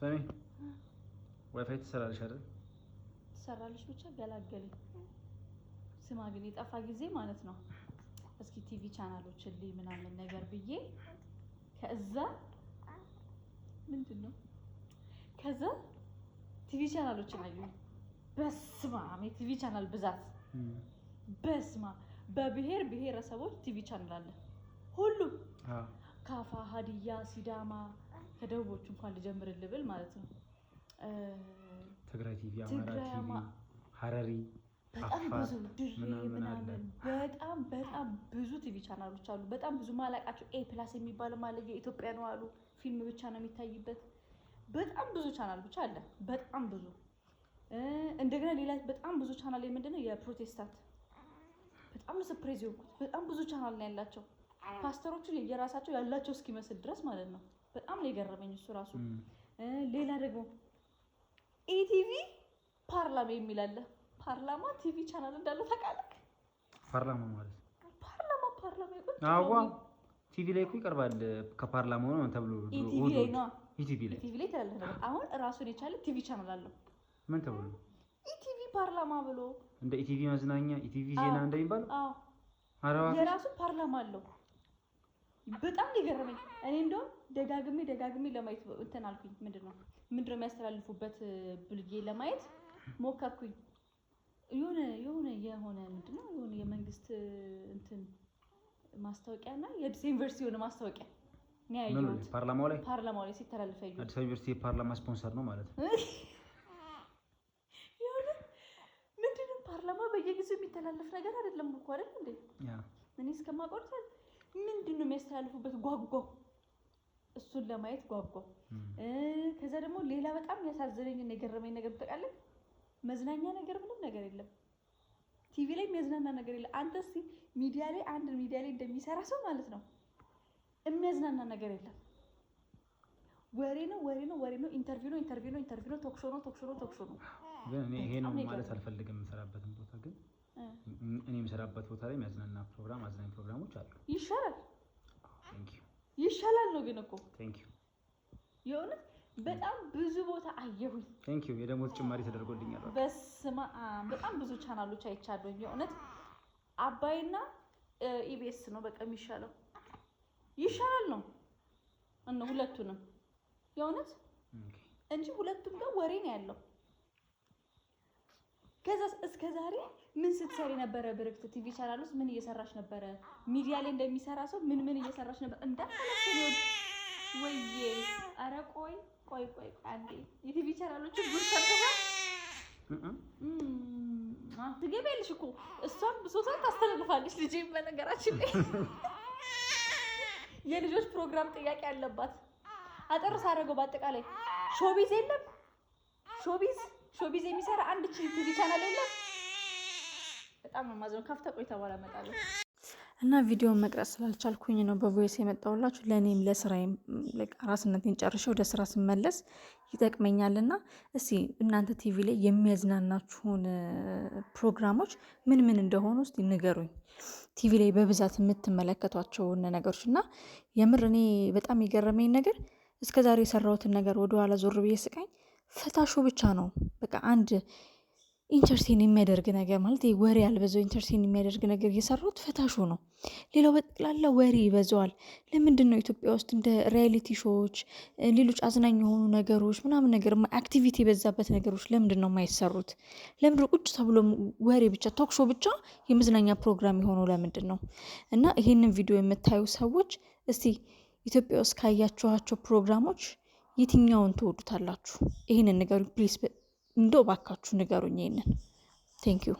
ሰሚ፣ ዋይፋይ ትሰራለሽ አይደል? ትሰራለች ብቻ ገላገለኝ። ስማ ግን የጠፋ ጊዜ ማለት ነው፣ እስኪ TV channel ኦችን ልይ ምናምን ነገር ብዬ፣ ከዛ ምንድን ነው፣ ከዛ TV channel ኦችን አየሁ። በስመ አብ፣ የ TV channel ብዛት! በስመ አብ፣ በብሔር ብሔረሰቦች TV channel አለ። ሁሉም ካፋ፣ ሀዲያ፣ ሲዳማ፣ ከደቡቦቹ እንኳን ልጀምር ልብል ማለት ነው። ትግራይ ቲቪ፣ አማራ ትግራይ፣ ቲቪ፣ ሀረሪ፣ በጣም አፋር ብዙ፣ ድሬ ምናምን አለ። ምናምን፣ በጣም በጣም ብዙ TV channel ኦች አሉ። በጣም ብዙ ማላቃቸው A Plus የሚባልም አለ፣ የኢትዮጵያ ነው አሉ። ፊልም ብቻ ነው የሚታይበት። በጣም ብዙ ቻናል ብቻ አለ። በጣም ብዙ። እንደገና ሌላ በጣም ብዙ ቻናል ምንድነው፣ የፕሮቴስታንት። በጣም ነው surprise የሆንኩት። በጣም ብዙ ቻናል ነው ያላቸው። ፓስተሮቹ የራሳቸው ያላቸው እስኪመስል ድረስ ማለት ነው። በጣም ነው የገረመኝ እሱ ራሱ። ሌላ ደግሞ ኢቲቪ ፓርላማ የሚል አለ። ፓርላማ TV channel እንዳለ ታውቃለህ? ፓርላማ ማለት? ፓርላማ፣ ፓርላማ የቁጭ አዋ፣ ቲቪ ላይ እኮ ይቀርባል። ከፓርላማ ሆኖ ተብሎ ድሮ ኢቲቪ እሑድ ላይ እሑድ ነው። ኢቲቪ ላይ። ኢቲቪ ላይ ተላለፈ ነበር። አሁን ራሱን የቻለ TV channel አለው። ምን ተብሎ? ኢቲቪ ፓርላማ ብሎ። እንደ ኢቲቪ መዝናኛ፣ ኢቲቪ ዜና እንደሚባለው? አዎ። ኧረ እባክሽ። የራሱ ፓርላማ አለው። በጣም ነው የገረመኝ። እኔ እንደውም ደጋግሜ ደጋግሜ ለማየት እንትን አልኩኝ። ምንድነው የሚያስተላልፉበት ብዬ ለማየት ሞከርኩኝ። የሆነ ምንድነው፣ የሆነ የመንግስት እንትን ማስታወቂያ እና የአዲስ ዩኒቨርሲቲ የሆነ ማስታወቂያ ነው ምኑ ላይ? ያየሁት። ፓርላማው ላይ? ፓርላማው ላይ ሲተላለፍ ያየሁት። አዲስ አበባ ዩኒቨርሲቲ የፓርላማ ስፖንሰር ነው ማለት ነው። የሆነ ምንድነው፣ ፓርላማ በየጊዜው የሚተላለፍ ነገር አይደለም እኮ፣ አይደል እንዴ? ያ። እኔ እስከማውቀው ድረስ ምንድን ነው የሚያስተላልፉበት ጓጓው፣ እሱን ለማየት ጓጓው። ከዛ ደግሞ ሌላ በጣም ያሳዘነኝ እና የገረመኝ ነገር ታውቃለህ? መዝናኛ ነገር ምንም ነገር የለም። ቲቪ ላይ የሚያዝናና ነገር የለም። አንተ እስኪ ሚዲያ ላይ፣ አንድ ሚዲያ ላይ እንደሚሰራ ሰው ማለት ነው፣ የሚያዝናና ነገር የለም። ወሬ ነው፣ ወሬ ነው፣ ወሬ ነው፣ interview ነው፣ interview ነው፣ interview ነው፣ talk show ነው፣ talk show ነው፣ talk show ነው። ግን እኔ ይሄ ነው በጣም ነው ማለት የገረመኝ። አልፈልግም። የምሰራበትን ቦታ ግን እኔ የምሰራበት ቦታ ላይ የሚያዝናና ፕሮግራም፣ አዝናኝ ፕሮግራሞች አሉ። ይሻላል። Thank you. ይሻላል ነው ግን እኮ። Thank you. የእውነት በጣም ብዙ ቦታ አየሁኝ። Thank you። የደሞዝ ጭማሪ ተደርጎልኛል። በቃ። በስመ አብ፣ በጣም ብዙ ቻናሎች አይቻለሁኝ። የእውነት አባይና ኢቢኤስ ነው በቃ የሚሻለው። ይሻላል ነው እነ ሁለቱንም የእውነት እንጂ ሁለቱም ጋር ወሬ ነው ያለው። ከዛ እስከ ዛሬ ምን ስትሰሪ ነበረ? ብርክት TV channel ውስጥ ምን እየሰራሽ ነበረ? ሚዲያ ላይ እንደሚሰራ ሰው ምን ምን እየሰራሽ ነበር? እንዳታለቅሽ ወይዬ። ኧረ ቆይ ቆይ ቆይ ቆይ አንዴ፣ የ TV channel ኦችን ጉድ ሰምተሻል? ትገቢያለሽ እኮ፣ እሷም ብሶቷን ታስተላልፋለች። ልጄ በነገራችን ላይ የልጆች ፕሮግራም ጥያቄ አለባት። አጠር ሳደርገው በአጠቃላይ showbiz የለም። Showbiz የሚሰራ አንድ TV channel የለም። በጣም ነው የማዝነው። ካፍታ ቆይታ በኋላ እመጣለሁ። እና ቪዲዮን መቅረጽ ስላልቻልኩኝ ነው በ voice የመጣሁላችሁ። ለእኔም ለስራዬም ራስነቴን ጨርሼ ወደ ስራ ስመለስ ይጠቅመኛልና፣ እስቲ እናንተ ቲቪ ላይ የሚያዝናናችሁን ፕሮግራሞች ምን ምን እንደሆኑ እስቲ ንገሩኝ። ቲቪ ላይ በብዛት የምትመለከቷቸውን ነገሮች። እና የምር እኔ በጣም የገረመኝ ነገር፣ እስከ ዛሬ የሰራሁትን ነገር ወደኋላ ዞር ብዬ ስቃኝ ፈታ show ብቻ ነው። በቃ አንድ entertain የሚያደርግ ነገር፣ ማለት ወሬ ያልበዛው entertain የሚያደርግ ነገር እየሰራሁት ፈታ show ነው። ሌላው በጠቅላላ ወሬ ይበዛዋል። ለምንድን ነው ኢትዮጵያ ውስጥ እንደ reality show ዎች፣ ሌሎች አዝናኝ የሆኑ ነገሮች ምናምን ነገር፣ activity የበዛበት ነገሮች ለምንድን ነው የማይሰሩት? ለምንድን ነው ቁጭ ተብሎ ወሬ ብቻ፣ talk show ብቻ የመዝናኛ ፕሮግራም የሆነው ለምንድን ነው? እና ይሄንን ቪዲዮ የምታዩ ሰዎች እስቲ ኢትዮጵያ ውስጥ ካያችኋቸው ፕሮግራሞች የትኛውን ትወዱታላችሁ? ይሄንን ንገሩኝ please። እንደው ባካችሁ ንገሩኝ ይሄንን። Thank you.